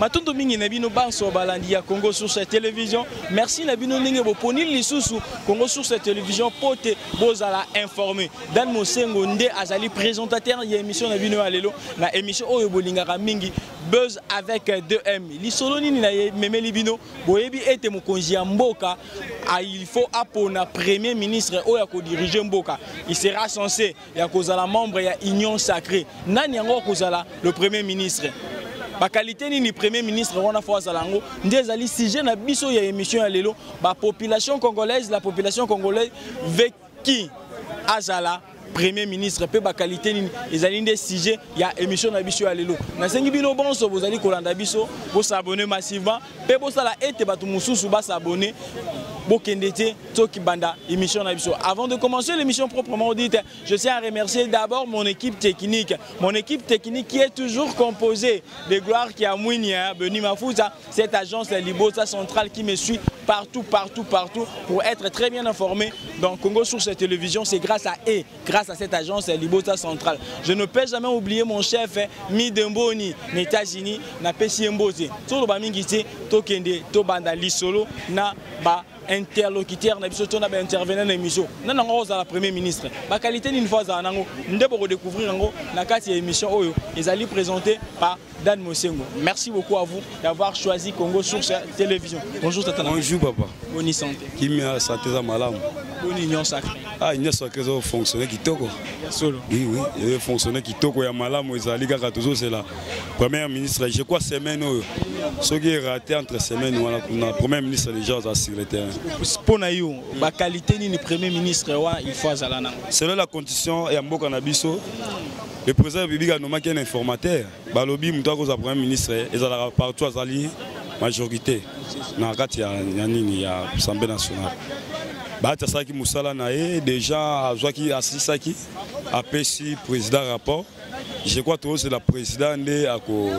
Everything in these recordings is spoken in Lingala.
Matondo mingi na bino banso balandi ya Congo Source Télévision. Merci na bino ndenge boponi lisusu Congo Source Télévision po te bozala informé. Dan Mosengo nde azali présentateur ya émission na bino ya lelo na émission oyo bolingaka mingi Buzz avec 2M. Lisolo nini na memeli bino boyebi ete mokonzi ya mboka il faut apona premier ministre oyo akodiriger mboka. Il sera censé ya kozala membre ya Union sacrée. Nani yango akozala le premier ministre? Ba qualité nini premier ministre wana fo azala yango nde ezali sujet na biso ya émission ya lelo. Ba population congolaise, la population congolaise veut qui azala premier ministre pe ba qualité nini ezali nde sujet ya émission na biso ya lelo. Nasengi bino bonso bozali kolanda biso, bo s'abonner massivement pe bosala ete bato mosusu ba s'abonner, bokende te toki banda émission na biso. Avant de commencer l'émission proprement dite, je tiens à remercier d'abord mon équipe technique. Mon équipe technique qui est toujours composée de Gloire Kiamwini, hein, Beni Mafuta, cette agence Libota Centrale qui me suit partout, partout, partout pour être très bien informé dans Congo Source Télévision. C'est grâce à eux, grâce à cette agence Libota Centrale. Je ne peux jamais oublier mon chef Midemboni, aux États-Unis, na Pessi Mbote. Tolo ba mingi te, tokende, tobanda lisolo na ba interlocuteur na biso, tona ba intervenant na émission. Na nango ozala premier ministre. Ba qualité nini faut azala nango nde boko découvrir yango na kati ya émission oyo ezali présenté par Dan Mosengo. Merci beaucoup à vous d'avoir choisi Congo Source Télévision. Bonjour tata. Bonjour papa. Bonne santé. Kimia santé za malamu. Bonne union sacrée. Ah, union sacrée zo fonctionner kitoko. Ya solo. Oui, oui, fonctionner kitoko ya malamu ezali kaka tozozela. Premier ministre, je crois semaine oyo. Soki est raté entre semaine wana kuna premier ministre déjà aza sur le terrain. Pona yo, ba qualité nini premier ministre wa il faut azala nango. Selon la constitution ya mboka na biso, le président de la République a nommé un informateur. Balobi mutu akoza premier ministre ezalaka partout azali majorité na kati ya nini ya Assemblée nationale. Bahati asalaki mosala na ye déjà, azwaki asisaki apesi président rapport. Je crois que c'est la président nde ako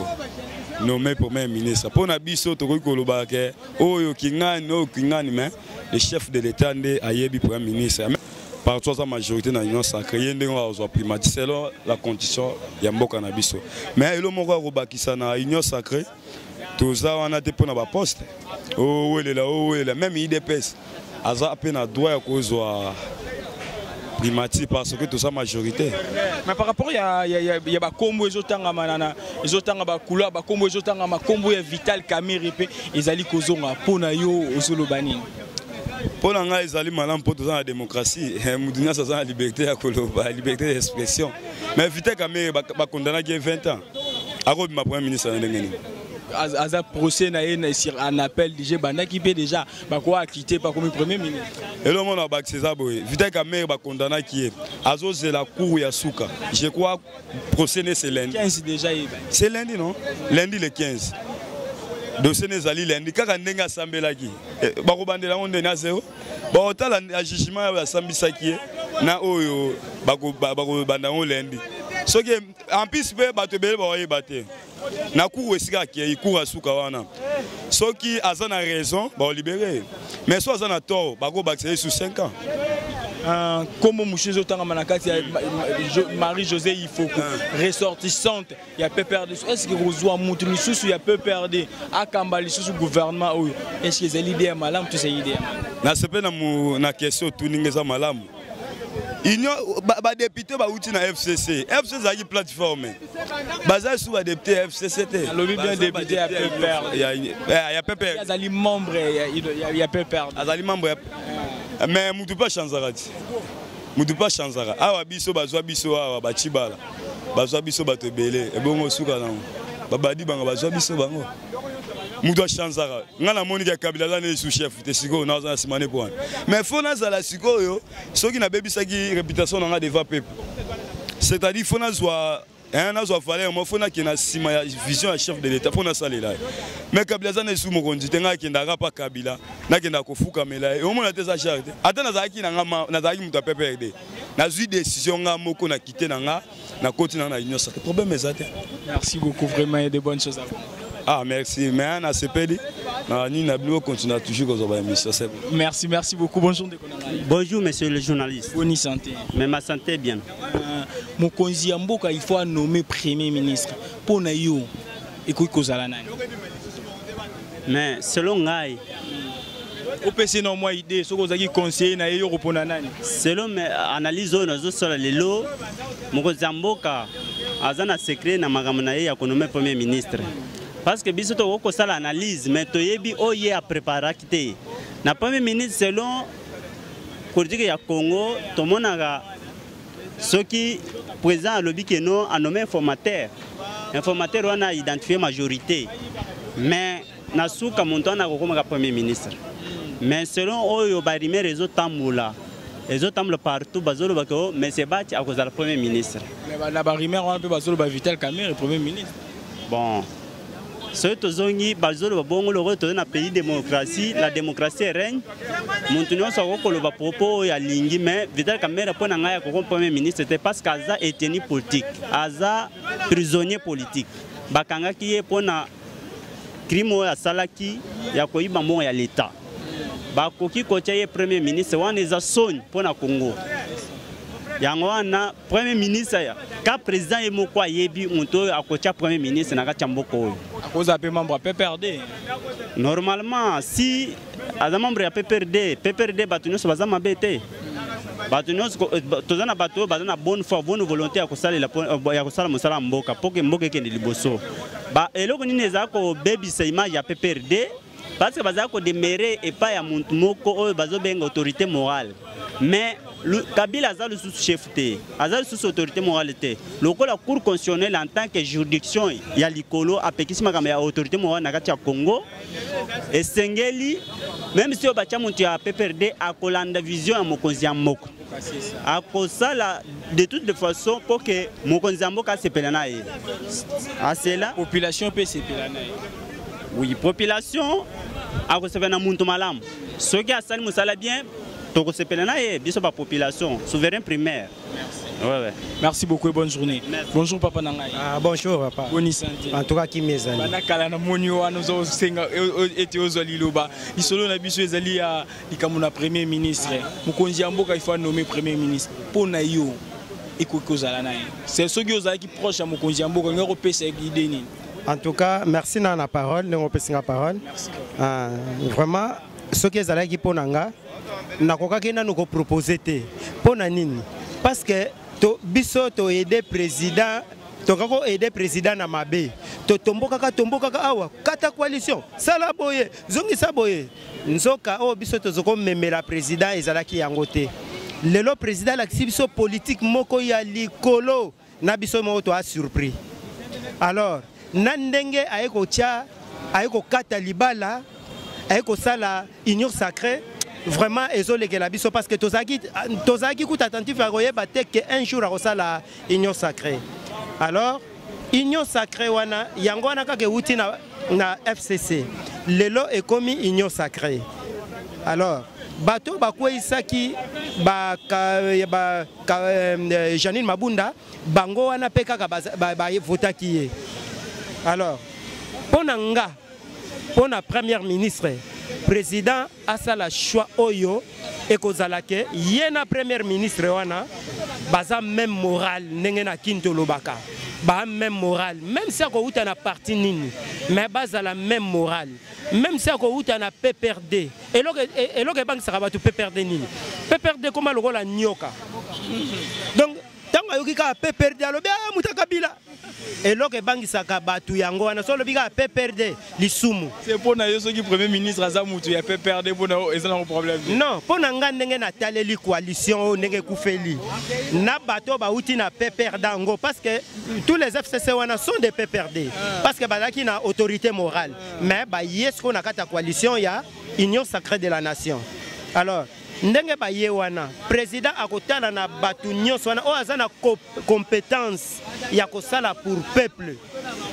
nommé premier ministre. Pona biso tokoki koloba ke oyo kingani oyo kingani, mais le chef de l'État nde ayebi premier ministre. Partout aza majorité na union sacrée, ye ndenge azwa primature selon la constitution ya mboka na biso. Mais elo moko akobakisa na union sacrée, toza wana te mpona baposte owelela owelela. Même UDPS aza mpe na droit ya kozwa primature parce que toza majorité. Mais par rapport ya bakombo ezotangama na ezotanga bacouleur, bakombo ezotangama, kombo ya Vital Kamerhe mpe ezali kozonga, mpona yo ozoloba nini? Mpo na ngai ezali malamu mpo toza na démocratie, motu nyonso aza na liberté ya koloba, liberté d'expression. Mais Vital Kamerhe bakondanaki ye 20 ans, akobima premier ministre na ndenge nini? Aza procès na ye sur un appel déjà bandaki mpe déjà bakoa acquitté bakomi premier ministre. Eloko mona bakisi eza boye, Vital Kamerhe bakondanaki ye, azozela cour ya suka. Je crois procès ne c'est lundi. 15 déjà yeba. C'est lundi, non? Lundi le 15. Dossier ne ezali lundi kaka ndenge asambelaki. Bakobandela yango ndenge na zéro. Bakotala ya jugement oyo asambisaki ye na oyo bakobanda yango lundi. Soki en plus mpe bato ebele bakoyeba te na cour esika akei, cour ya suka wana, soki aza na raison bakolibere, mais so aza na tort bakobakisa ye sur 5 ans. Kombo mosusu ezotangama na kati ya Marie José Ifoko, ressortissante ya PPRD. Est ce que kozwa motu lisusu ya PPRD akamba lisusu gouvernement oyo, est ce que ezali idée ya malamu to ezali idée ya malamu? Nasepe na question otuninga, eza malamu. Union badéputé bauti na FCC, FCC ezalaki plateforme, baza su badéputé ya FCC te. Alobi bien député ya PPRD. Ya PPRD. Azali membre ya PPRD. Azali membre ya, mais mutu mpe achanzaka ti, mutu mpe achanzaka. Awa biso bazwa biso awa bacibala, bazwa biso bato ebele, ebongo suka nango babadi bango bazwa biso bango. Mutu achanzaka. Ngai namoni ke Kabila aza nde sous chef te. Sikoyo naza na nsima ne po wana, mais faut nazala sikoyo soki nabebisaki réputation na nga devant peuple, c'est-à-dire faut nazwa, hein, nazwa valeur mo, faut nakende na nsima ya vision ya chef de l'État mpo nasalela ye. Mais Kabila aza na esu mokonzi te. Ngai akendaka mpa Kabila, nakendaka kofukamela ye, omona te eza cher te. Ata nazalaki na nga, nazalaki moto ya PPRD, nazwi décision nga moko na kite na nga, nakoti na nga na union sacrée, problème eza te. Merci beaucoup vraiment et de bonnes choses à vous. Ah merci, mais nasepeli na nini na bino, continue toujours kozwa baémission, c'est bon. Merci, merci beaucoup. Bonjour ndeko na ngai. Bonjour monsieur le journaliste. Boni santé? Mais ma santé est bien. Mokonzi ya mboka il faut nommer premier ministre, mpo na yo ekoki kozala nani? Mais selon ngai, Opesi na mwa idée, soki ozalaki conseiller na ye, yo kopona nani? Selon me analyse oyo nazosala lelo, mokonzi ya mboka aza na secret na makambo na ye ya konommer premier ministre, parce que biso tokoki kosala analyse, mais toyebi oyo ye apreparaki te na premier ministre. Selon politique ya Congo, tomonaka soki président alobi ke no anommé informateur, informateur wana aidentifie majorité, mais na suka moto wana akokomaka premier ministre. Mais selon oyo barumeurs ezotambola, ezotambola partout, bazolobaka o monsieur Bahati akozala premier ministre. Mais na barumeurs wana mpe bazoloba Vital Kamerhe premier ministre. Bon, soki tozongi, bazoloba bongo. Lokola toza na pays démocratie, la démocratie règne, moto nyonso akoki koloba propos oyo alingi. Mais Vital Kamerhe, mpo na ngai, akoki premier ministre te, parce que aza détenu politique, aza prisonnier politique. Bakangaki ye mpo na crime oyo asalaki ya koyiba mbongo ya l'État. Bakoki kotia ye premier ministre wana, eza soni mpo na Congo. Yango wana premier ministre ka président ye moko ayebi moto oyo akotia premier ministre na kati ya mboka oyo. Akozala mpe membre ya PPRD. Normalement, si aza membre ya PPRD, PPRD bato nyonso baza mabe te. Bato nyonso, toza na bato oyo baza na bonne foi, bonne volonté ya kosalela, ya kosala mosala ya mboka mpo ke mboka ekende liboso. Ba eloko nini ezala kobebisa image ya PPRD? Parce que bazala kodemeurer epai ya motu moko oyo bazobenga autorité morale. Mais Kabila aza lisusu chef te, aza lisusu autorité morale te, lokola Cour constitutionnelle en tant que juridiction ya likolo apekisi makambo ya autorité morale na kati ya Congo. Esengeli, même si oyo batya moto ya PPRD, akolanda vision ya mokonzi ya mboka, akosala de toutes les façons mpo ke mokonzi ya mboka asepela na ye asela. Population mpe esepela na ye. Oui, population akosepela na muntu malamu. Soki asali mosala bien, tokosepela na ye, biso bapopulation souverain primaire. Ouais. Merci beaucoup et bonne journée. Merci. Bonjour papa na ngai. Ah, bonjour papa. Boni santé? En tout cas, kimia ezali. Banda kala na moni wana ozosenga ete ozwa liloba. Lisolo na biso ezali ya likambo na premier ministre. Mokonzi ya mboka, il faut nommer premier ministre. Mpo na yo, ekoki kozala na ye? C'est soki ozalaki proche ya mokonzi ya mboka, olingi kopesa idée nini? En tout cas, merci na la parole, ndenge opesi nga parole. Ah, vraiment, soki ezalaki mpo na nga, nakokaki nanu kopropose te. Mpo na nini? Parce que to, biso toaide président, tokoki koaide président na mabe. Totombokaka, tombokaka awa, kata coalition, sala boye, zongisa boye. Nzoka oyo biso tozokomemela président ezalaki yango te. Lelo président alakisi biso politique moko ya likolo na biso moko toa surpris. Alors na ndenge aye kotia, aye kokata libala, aye kosala union sacrée, vraiment ezolekela biso, parce que tozalaki kuta attentif ya koyeba te ke un jour akosala union sacrée. Alors union sacrée wana, yango wana kaka euti na FCC, lelo ekomi union sacrée. Alors bato bakweyisaki ba, ka, ba, ka, Janine Mabunda, bango wana mpe kaka bavotaki ye. Alors mpo na nga, mpo na premier ministre, président asala choix oyo ekozala ke ye na premier ministre wana baza même morale. Ndenge na kini tolobaka, ba même morale, même si akowuta na parti nini, mais bazala même morale, même si akowuta na PPRD. Eloko ebangisaka bato PPRD nini? PPRD koma lokola nyoka. Donc ntango ayoki kaka PPRD, alobi: "Ah, moto Kabila." Eloko ebangisaka bato yango wana. So olobi kaka PPRD, lisumu. C'est mpo na yo, soki premier ministre aza mutu ya PPRD, mpo na yo eza nango problème te? Non, mpo na nga, ndenge nataleli coalition oyo, ndenge ekufeli na bato oyo bauti na PPRD yango, parce que tous les FCC wana sont des PPRD, parce que bazalaki na autorité morale, mais baye sikoyo na kati ya coalition ya Union sacrée de la nation. Alors ndenge baye wana, président akotala na bato nyonso wana oyo aza na compétence ya kosala pour peuple,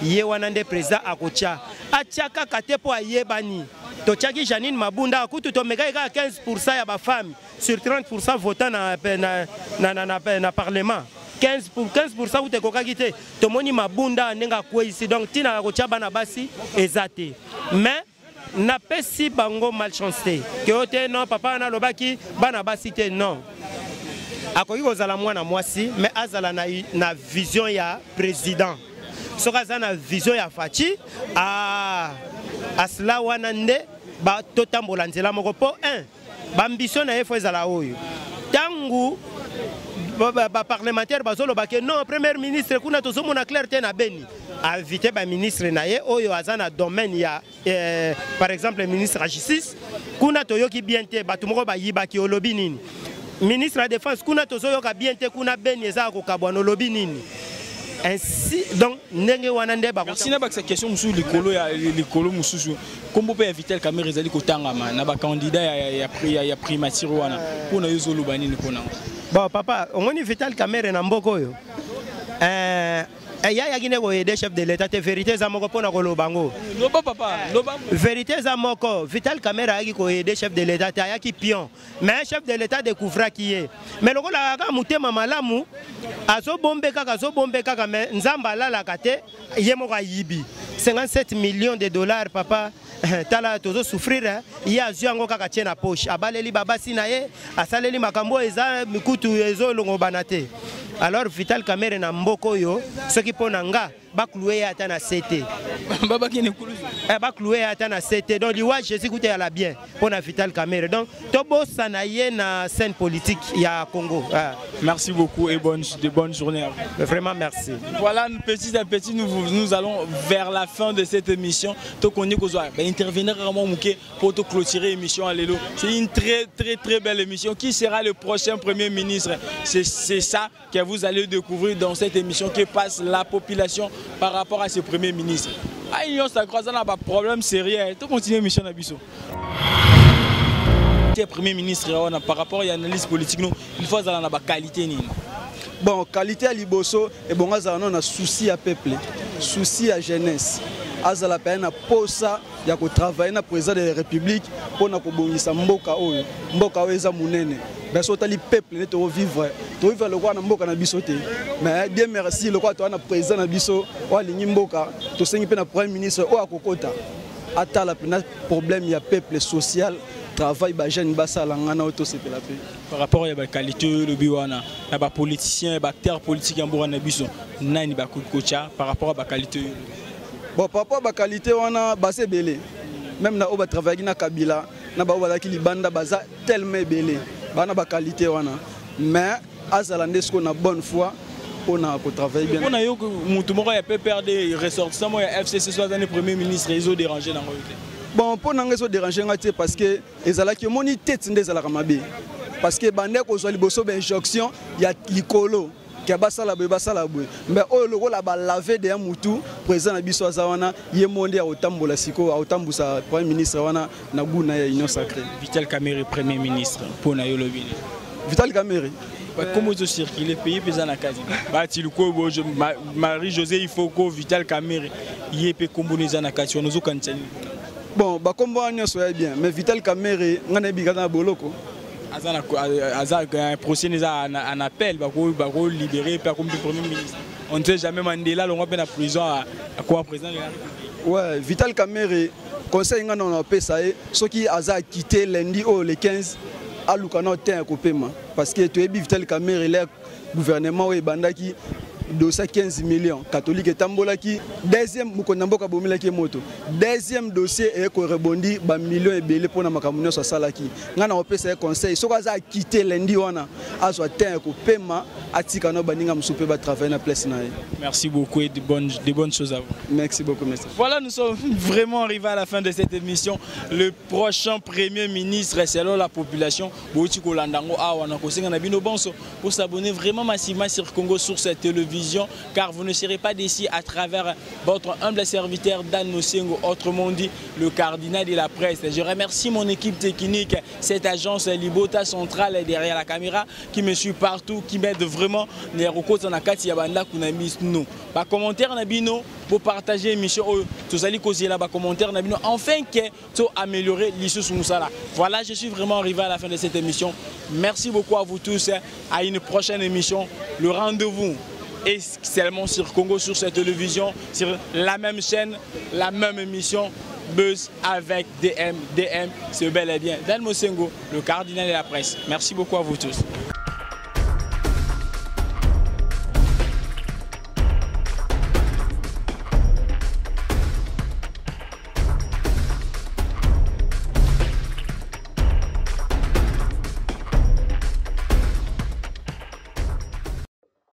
ye wana nde président akotya. Atya kaka te mpo ayebani. Totyaki Janine Mabunda, akutu tomekaki kaka 15 ya bafemme sur 30 votant na parlement. 15 pour 15 kuta ekokaki te. Tomoni Mabunda ndenge akweyisi. Donc ntina ya kotya bana basi eza te. Mais napesi bango malchance te ke oyo te. Non, papa wana alobaki bana basi te. Non, akoki kozala mwana mwasi, mais azala na vision ya président. Soki aza na vision ya Fatshi, ah, Asla wana nde ba totambola nzela moko mpo 1 baambition na ye fo ezala oyo ntango baparlementaire bazoloba ke non, premier ministre kuna tozomona clair te na Beni, invité baministre na ye oyo aza na domaine ya par exemple ministre ya justice, kuna toyoki bien te, bato moko bayibaki, olobi nini? Ministre ya défense, kuna tozoyoka bien te, kuna Beni eza ya kokabwana, olobi nini? Ainsi donc, ndenge wana nde. Merci. Na bakisa question mosusu likolo ya likolo mosusu. Nkombo mpe ya Vital Kamerhe ezali kotangama na bacandidat ya primature wana. Mpona yo, ozoloba nini mpona yango? Bon papa, omoni Vital Kamerhe na mboka oyo, ye ayaki nde koaider chef de l'État te. Vérité eza moko mpona koloba ngo. Loba papa, loba. Vérité eza moko, Vital Kamerhe ayaki koaider chef de l'État te, ayaki pion, mais chef de l'État découvraki ye. Mais lokola kaka motema malamu, azobombe kaka, azobombe kaka, mais Nzambe alalaka te. Ye moko ayibi 57 millions de dollars, papa. Tala, tozosouffrir, ye azwi yango kaka, tie na poche, abaleli babasi na ye, asaleli makambo oyo eza mikutu ezolongobana te. Alors Vital Kamerhe na mboka oyo, soki mpo na nga, baclouer ye ata na se te. Babakende kulusu. Baclouer ye ata na se te. Donc liwa Jésus kuta yala bien mpo na Vital Kamerhe. Donc tobosana ye na scène politique ya Congo. Ah. Merci beaucoup et de bonne journée à vous. Vraiment merci. Voilà, petit à petit, nous allons vers la fin de cette émission. Tokoni kozwa ben, intervenir vraiment moke pour te clôturer l'émission ya lelo. C'est une très très très belle émission. Qui sera le prochain premier ministre? C'est ça que vous allez découvrir dans cette émission qui passe la population par rapport à ce premier ministre. Ah, Union sacrée, ça n'a pas de problème sérieux. Tu continues l'émission na biso. Premier ministre wana, par rapport à l'analyse politique, nous, il faut avoir la qualité nini? Bon, qualité ya liboso, ebongo azala nano na souci ya peuple, souci ya jeunesse, azala mpe na posa ya kotravailler na président de la République mpona kobongisa mboka oyo. Mboka oyo eza monene, mais so otali peuple nde tokovivre, tovivre lokola na mboka na biso te. Mais bien merci, lokola toza na président na biso oyo alingi mboka, tosengi mpe na premier ministre oyo akokota atala mpena problème ya peuple, social, travail, bajeune basala. Nga na oyo tosepela mpe. Par rapport ya baqualité oyo olobi wana, na bapoliticien, baacteur politique ya mboka na biso, nani bakoki kotya par rapport ya baqualité oyo? Bon, par rapport ya baqualité wana, baza ebele. Même na oyo batravaillaki na Kabila, na baoyo bazalaki libanda, baza tellement ebele baa na baqualité wana. Mais azala nde sikoyo na bonne foi mpona kotravailler bien. Mpona yo, motu moko ya PPRD, ressortissant moko ya FCC, so aza ne premier ministre, ezodéranger nango yo te? Bon, mpo na ngai ezodéranger ngai te, parce que ezalaki, omoni, tete nde ezalaka mabe, parce que bande kozwa liboso bainjonction ya likolo ke basala boye, basala boye. Mais oyo lokola balave deya mutu, président na biso aza wana, ye mo nde akotambola sikoyo, akotambusa premier ministre wana na goût na ya Union sacrée. Vital Kamerhe premier ministre, mpo na yo lobi nini? Vital Kamerhe? Bakombo ezocircule pays mpe eza na kati bati lukobo, Marie José Ifoko, Vital Kamerhe, ye mpe kombo eza na kati wana. Ozokanisa nini? Bon, bakombo wana nyonso ya bien, mais Vital Kamerhe, ngai nayebi kaka na boloko. Aza na aza procès eza en appel, bakolibérer mpe akomi mpe premier ministre. On ne sait jamais, Mandela longwa mpe na prison, akoa président de la République. Ouais, Vital Kamerhe, conseil nga na opesa ye, soki aza akite lundi oyo le 15, aluka na temps ya kopema, parce que toyebi Vital Kamerhe, le gouvernement oyo ebandaki, dossier 15 millions catholique etambolaki, deuxième mokonzi na mboka abomelaki ye moto, deuxième dossier eye korebondi bamillion ebele mpona makambo nyonso asalaki. Ngai na kopesa ye conseil, soki aza akite lundi wana, azwa temps ya kopema, atika na baninga mosusu mpe batravailler na place na ye. Merci beaucoup et de bonnes choses à vous. Merci beaucoup, merci. Voilà, nous sommes vraiment arrivés à la fin de cette émission. Le prochain premier ministre selon la population, bouti kolanda yango awa na kosenga na bino bonso pour s'abonner vraiment massivement sur Congo Source Télévision, car vous ne serez pas déçus à travers votre humble serviteur Dan Mosengo, autrement dit le cardinal de la presse. Je remercie mon équipe technique, cette agence Libota Centrale derrière la caméra qui me suit partout, qui m'aide vraiment. Na kati ya bandako na bino. Ba commentaire na bino pour partager émission oyo, tozali kozela ba commentaire na bino enfin que to améliorer lisusu mosala. Voilà, je suis vraiment arrivé à la fin de cette émission. Merci beaucoup à vous tous. À une prochaine émission. Le rendez-vous est seulement sur Congo sur cette télévision, sur la même chaîne, la même émission, Buzz avec DM. DM, c'est bel et bien Dan Mosengo, le cardinal de la presse. Merci beaucoup à vous tous.